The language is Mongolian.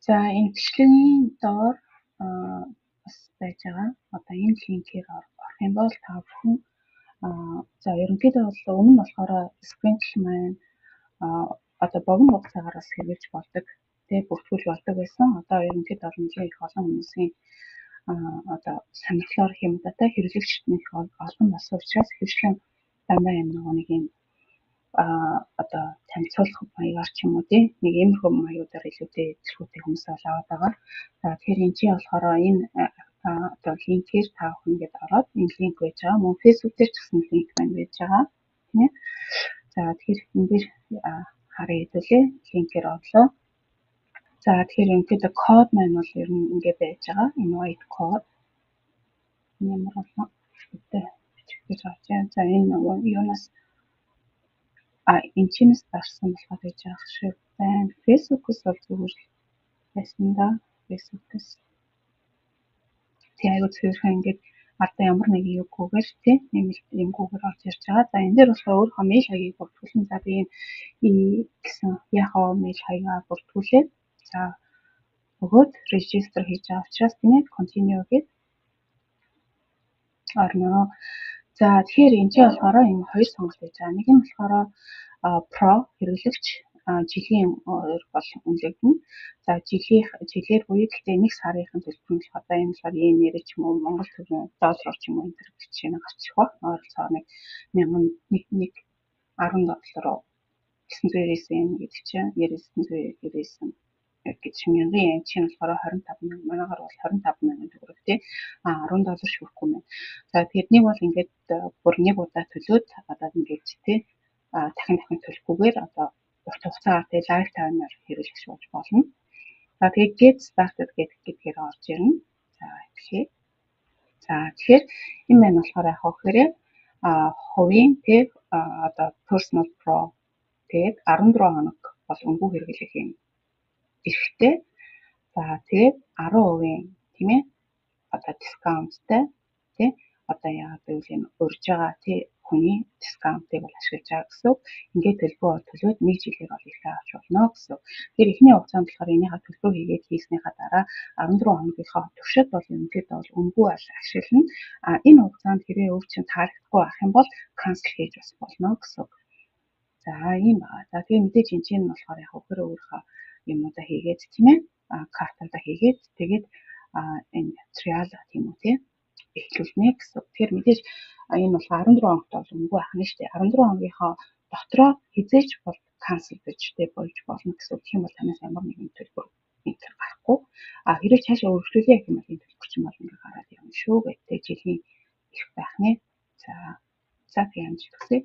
За, энэ бичлэгийн доор бас байж байгаа. Одоо энэ линкээр орох юм бол та бүхэн за, ерөнхийдөө бол өмнө нь болохоор Scrintal маань одоо богино хугацаагаар бас хэрэглэж болдог, тий, бүртгүүлж болдог байсан. Одоо ерөнхийдөө бол нэлээд их олон хүмүүсийн одоо сонирхлоор юм да та хэрэглэгчид их олон болсон учраас ихэвчлэн дандаа юм нөгөө нэг юм одоо танилцуулах маягаар ч юм уу, тий, нэг иймэрхүү маягуудаар илүүтэй идэвхтэй хүмүүс бол аваад байгаа. За, тэгэхээр энэ чинь болохоор энэ одоо линкээр та бүхэн ингээд ороод энэ линк байж байгаа. Мөн Facebook дээр ч гэсэн линк маань байж байгаа. Тийм ээ. За, тэгэхээр энэ дээр харъя хэдүүлээ. Линкээр орлоо. За, тэгэхээр ерөнхийдөө код маань бол ер нь ингээд байж байгаа. Invite код. Ямар болон бичих гэж авч. За, энэ нөгөө юунаас энэ чинээс дарсан болохоор байж байгаа шиг байна. Facebook-ос бол зүгээр байсан да. Facebook-ос. Тий, аягүй цэвэрхэн ингээд ардаа ямар нэгэн юугүйгээр, тий, нэмэлт юмгүйгээр орж ирж байгаа. За, энэ дээр болохоор өөрийнхөө мэйл хаягийг бүртгүүлэн, за, би энэ гэсэн Yahoo мэйл хаягаа бүртгүүлээд, за, өгөөд register хийж байгаа учраас, тийм ээ, continue гээд орно. За, тэгэхээр энэ чинь болохоор энэ хоёр сонголт байж байгаа. Нэг нь болохоор Pro хэрэглэгч жилийн бол үнэлэгдэнэ. За, жилийн жилээр буюу гэхдээ нэг сарынхын төлбөр нь болохоор одоо энэ болохоор йенээр ч юм уу, Монгол төгрөг, доллараар ч юм уу энэ төр жишээ нь гарчих байх. Ойролцоогоор нэг мянган нэг нэг 10 доллар 999 йен гэдэг чинь 9999 гэж мянган йен чинь болохоор 25 мянга, манайгаар бол 25 мянган төгрөг, тий, 10 доллар шүүхгүй мэн. За, тэгэхээр нэг бол ингээд бүр нэг удаа төлөөд одоо ингээд, тий, дахин дахин төлөхгүйгээр одоо урт хугацаагаар, тий, lifetime-аар хэрэглэж болж болно. За, тэгээд get started гэдгээр орж ирнэ. За, тэгэхээр за, тэгэхээр энэ маань болохоор яг гэхээр хувийн, тий, одоо personal pro, тэгээд 14 хоног бол үнэгүй хэрэглэх юм эрхтэй. За, тэгээд 10%, тийм ээ, одоо discount тай, тий, одоо яагаад гэвэл энэ урьж байгаа, тий, хүний discount ыг бол ашиглаж байгаа гэсэн үг. Ингээд төлбөр төлөөд нэг жилээр бол эрхээ авч болно гэсэн үг. Тэгэхээр эхний хугацаанд болохоор энийхээ төлбөр хийгээд хийснийхаа дараа 14 хоногийнхоо туршид бол ерөнхийдөө бол үнэгүй ашиглана. А энэ хугацаанд хэрвээ өөр чинь таалагдахгүй байх юм бол cancel хийж бас болно гэсэн үг. За, ийм байна. За, тэгээ мэдээж энэ чинь болохоор яг хөхөр өөрийнхөө юмнуудаа хийгээд, тийм ээ, картуудаа хийгээд тэгээд энэ trial тийм үү, тий, эхлүүлнэ гэсэн. Тэгэхээр мэдээж энэ болохоор 14 хоногт бол үнэгүй байх нь шүү дээ. 14 хоногийнхоо дотроо хэзээ ч бол cancel гэж тэ болж болно гэсэн. Тийм бол танаас ямар нэгэн төлбөр энэ төр гарахгүй. А хэрвээ цаашаа өргөжлүүлье гэх юм бол энэ төлбөр чинь бол ингээ гараад явна шүү гэдэг жилийн эрх байх нэ. За за, тэг амжилт хүсье.